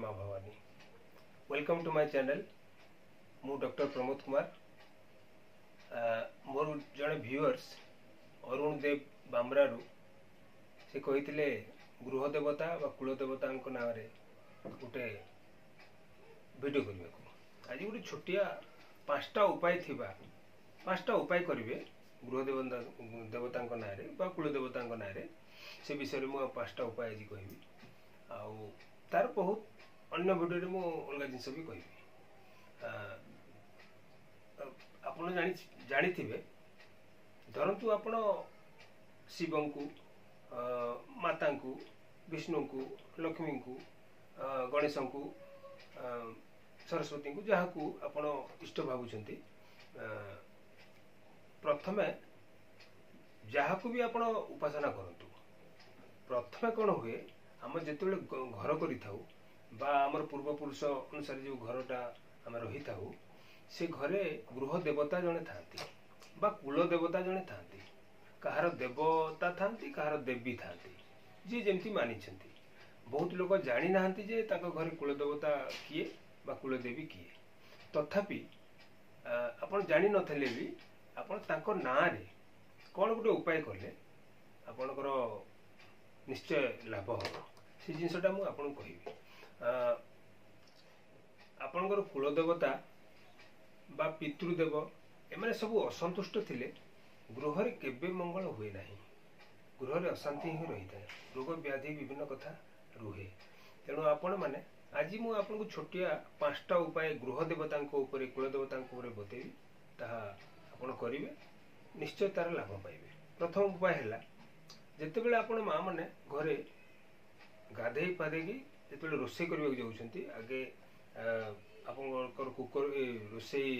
Maa Bhabani. Welcome to my channel. ମୁଁ doctor Pramod Kumar. ମୋର ଜଣେ ଭିଉଅର୍ସ ଅରୁଣ ଦେବ ବାମ୍ରାରୁ ସେ କହିଥିଲେ ଗୃହ ଦେବତା ବା କୁଳ ଦେବତାଙ୍କ ନାଁରେ ଗୋଟେ ଭିଡ଼ିଓ କରିବାକୁ। ଆଜି ଗୋଟେ ଛୋଟିଆ 5ଟା ଉପାୟ ଥିବା 5ଟା ଉପାୟ କରିବେ ଗୃହ ଦେବତାଙ୍କ ନାଁରେ ବା କୁଳ ଦେବତାଙ୍କ ନାଁରେ, ସେ ବିଷୟରେ ମୁଁ 5ଟା ଉପାୟ ଆଜି କହିବି। ଆଉ ତାର ବହୁତ ଅନ୍ୟ ଭିଡ଼ିଓରେ ମୁଁ ଅଲଗା ଜିନିଷ ବି କହିବି। ଆପଣ ଜାଣିଥିବେ, ଧରନ୍ତୁ ଆପଣ ଶିବଙ୍କୁ, ମାତାଙ୍କୁ, ବିଷ୍ଣୁଙ୍କୁ, ଲକ୍ଷ୍ମୀଙ୍କୁ, ଗଣେଶଙ୍କୁ, ସରସ୍ୱତୀଙ୍କୁ, ଯାହାକୁ ଆପଣ ଇଷ୍ଟ ଭାବୁଛନ୍ତି, ପ୍ରଥମେ ଯାହାକୁ ବି ଆପଣ ଉପାସନା କରନ୍ତୁ, ପ୍ରଥମେ କ'ଣ ହୁଏ, ଆମେ ଯେତେବେଳେ ଘର କରିଥାଉ ବା ଆମର ପୂର୍ବପୁରୁଷ ଅନୁସାରେ ଯେଉଁ ଘରଟା ଆମେ ରହିଥାଉ, ସେ ଘରେ ଗୃହ ଦେବତା ଜଣେ ଥାଆନ୍ତି ବା କୁଳ ଦେବତା ଜଣେ ଥାଆନ୍ତି। କାହାର ଦେବତା ଥାଆନ୍ତି, କାହାର ଦେବୀ ଥାଆନ୍ତି, ଯିଏ ଯେମିତି ମାନିଛନ୍ତି। ବହୁତ ଲୋକ ଜାଣିନାହାନ୍ତି ଯେ ତାଙ୍କ ଘରେ କୁଳ ଦେବତା କିଏ ବା କୁଳଦେବୀ କିଏ। ତଥାପି ଆପଣ ଜାଣିନଥିଲେ ବି ଆପଣ ତାଙ୍କ ନାଁରେ କ'ଣ ଗୋଟେ ଉପାୟ କଲେ ଆପଣଙ୍କର ନିଶ୍ଚୟ ଲାଭ ହେବ। ସେ ଜିନିଷଟା ମୁଁ ଆପଣଙ୍କୁ କହିବି। ଆପଣଙ୍କର କୁଳଦେବତା ବା ପିତୃଦେବ ଏମାନେ ସବୁ ଅସନ୍ତୁଷ୍ଟ ଥିଲେ ଗୃହରେ କେବେ ମଙ୍ଗଳ ହୁଏ ନାହିଁ। ଗୃହରେ ଅଶାନ୍ତି ହିଁ ରହିଥାଏ, ରୋଗ ବ୍ୟାଧି ବିଭିନ୍ନ କଥା ରୁହେ। ତେଣୁ ଆପଣମାନେ ଆଜି ମୁଁ ଆପଣଙ୍କୁ ଛୋଟିଆ 5ଟା ଉପାୟ ଗୃହ ଦେବତାଙ୍କ ଉପରେ, କୁଳଦେବତାଙ୍କ ଉପରେ ବତେଇବି। ତାହା ଆପଣ କରିବେ, ନିଶ୍ଚୟ ତାର ଲାଭ ପାଇବେ। ପ୍ରଥମ ଉପାୟ ହେଲା, ଯେତେବେଳେ ଆପଣ ମା ମାନେ ଘରେ ଗାଧେଇ ପାଧେଇକି ଯେତେବେଳେ ରୋଷେଇ କରିବାକୁ ଯାଉଛନ୍ତି, ଆଗେ ଆପଣଙ୍କର କୁକର, ରୋଷେଇ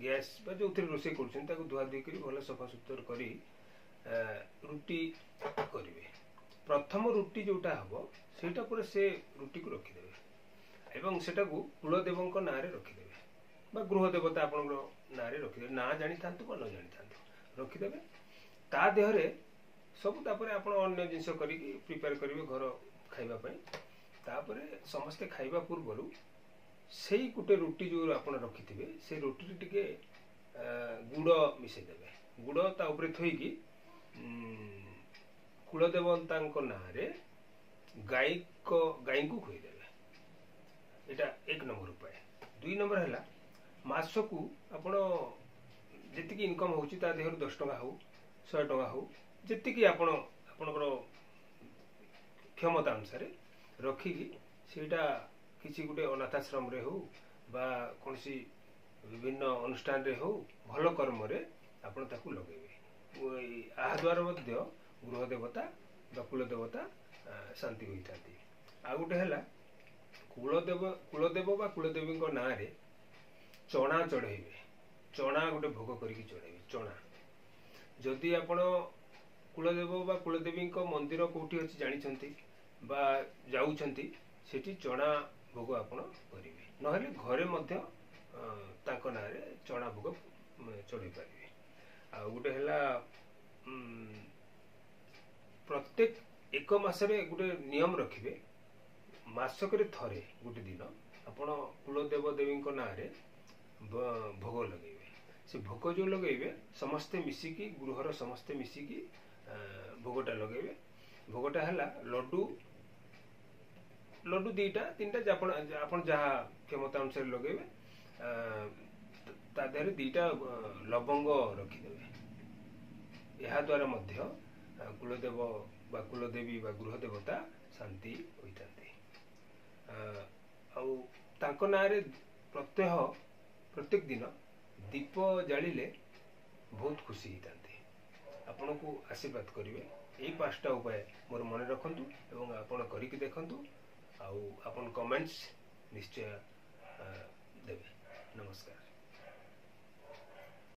ଗ୍ୟାସ୍ ବା ଯେଉଁଥିରେ ରୋଷେଇ କରୁଛନ୍ତି ତାକୁ ଧୁଆଧୁଇ କରି ଭଲ ସଫାସୁତୁରା କରି ରୁଟି କରିବେ। ପ୍ରଥମ ରୁଟି ଯେଉଁଟା ହେବ ସେଇଟା ପରେ ସେ ରୁଟିକୁ ରଖିଦେବେ ଏବଂ ସେଟାକୁ କୁଳଦେବଙ୍କ ନାଁରେ ରଖିଦେବେ ବା ଗୃହ ଦେବତା ଆପଣଙ୍କର ନାଁରେ ରଖିଦେବେ। ନାଁ ଜାଣିଥାନ୍ତୁ ବା ନ ଜାଣିଥାନ୍ତୁ ରଖିଦେବେ। ତା ଦେହରେ ସବୁ ତାପରେ ଆପଣ ଅନ୍ୟ ଜିନିଷ କରିକି ପ୍ରିପେୟାର କରିବେ ଘର ଖାଇବା ପାଇଁ। ତାପରେ ସମସ୍ତେ ଖାଇବା ପୂର୍ବରୁ ସେଇ ଗୋଟେ ରୁଟି ଯେଉଁ ଆପଣ ରଖିଥିବେ ସେ ରୁଟିରେ ଟିକେ ଗୁଡ଼ ମିଶାଇ ଦେବେ। ଗୁଡ଼ ତା ଉପରେ ଥୋଇକି କୁଳଦେବତାଙ୍କ ନାଁରେ ଗାଈଙ୍କୁ ଖୁଆଇଦେବେ। ଏଇଟା 1 ନମ୍ବର ଉପାୟ। 2 ନମ୍ବର ହେଲା, ମାସକୁ ଆପଣ ଯେତିକି ଇନକମ୍ ହେଉଛି ତା ଦେହରୁ 10 ଟଙ୍କା ହଉ, 100 ଟଙ୍କା ହଉ, ଯେତିକି ଆପଣ ଆପଣଙ୍କର କ୍ଷମତା ଅନୁସାରେ ରଖିକି ସେଇଟା କିଛି ଗୋଟେ ଅନାଥାଶ୍ରମରେ ହଉ ବା କୌଣସି ବିଭିନ୍ନ ଅନୁଷ୍ଠାନରେ ହଉ, ଭଲ କର୍ମରେ ଆପଣ ତାକୁ ଲଗେଇବେ। ଏହା ଦ୍ୱାରା ମଧ୍ୟ ଗୃହ ଦେବତା ବା କୁଳଦେବତା ଶାନ୍ତି ହୋଇଥାନ୍ତି। ଆଉ ଗୋଟେ ହେଲା, କୁଳଦେବ ବା କୁଳଦେବୀଙ୍କ ନାଁରେ ଚଣା ଚଢ଼େଇବେ। ଚଣା ଗୋଟେ ଭୋଗ କରିକି ଚଢ଼େଇବେ। ଚଣା ଯଦି ଆପଣ କୁଳଦେବ ବା କୁଳଦେବୀଙ୍କ ମନ୍ଦିର କେଉଁଠି ଅଛି ଜାଣିଛନ୍ତି ବା ଯାଉଛନ୍ତି, ସେଠି ଚଣା ଭୋଗ ଆପଣ କରିବେ। ନହେଲେ ଘରେ ମଧ୍ୟ ତାଙ୍କ ନାଁରେ ଚଣା ଭୋଗ ଚଢ଼େଇ ପାରିବେ। ଆଉ ଗୋଟେ ହେଲା, ପ୍ରତ୍ୟେକ 1 ମାସରେ ଗୋଟେ ନିୟମ ରଖିବେ, ମାସକରେ ଥରେ ଗୋଟେ ଦିନ ଆପଣ କୁଳଦେବ ଦେବୀଙ୍କ ନାଁରେ ଭୋଗ ଲଗେଇବେ। ସେ ଭୋଗ ଯେଉଁ ଲଗେଇବେ ସମସ୍ତେ ମିଶିକି, ଗୃହର ସମସ୍ତେ ମିଶିକି ଭୋଗଟା ଲଗେଇବେ। ଭୋଗଟା ହେଲା ଲଡ଼ୁ 2ଟା 3ଟା, ଆପଣ ଯାହା କ୍ଷମତା ଅନୁସାରେ ଲଗେଇବେ। ତା ଦେହରେ 2ଟା ଲବଙ୍ଗ ରଖିଦେବେ। ଏହାଦ୍ୱାରା ମଧ୍ୟ କୁଳଦେବ ବା କୁଳଦେବୀ ବା ଗୃହ ଦେବତା ଶାନ୍ତି ହୋଇଥାନ୍ତି। ଆଉ ତାଙ୍କ ନାଁରେ ପ୍ରତ୍ୟେକ ଦିନ ଦୀପ ଜାଳିଲେ ବହୁତ ଖୁସି ହେଇଥାନ୍ତି, ଆପଣଙ୍କୁ ଆଶୀର୍ବାଦ କରିବେ। ଏଇ 5ଟା ଉପାୟ ମୋର ମନେ ରଖନ୍ତୁ ଏବଂ ଆପଣ କରିକି ଦେଖନ୍ତୁ। ଆଉ ଆପଣ କମେଣ୍ଟସ୍ ନିଶ୍ଚୟ ଦେବେ। ନମସ୍କାର।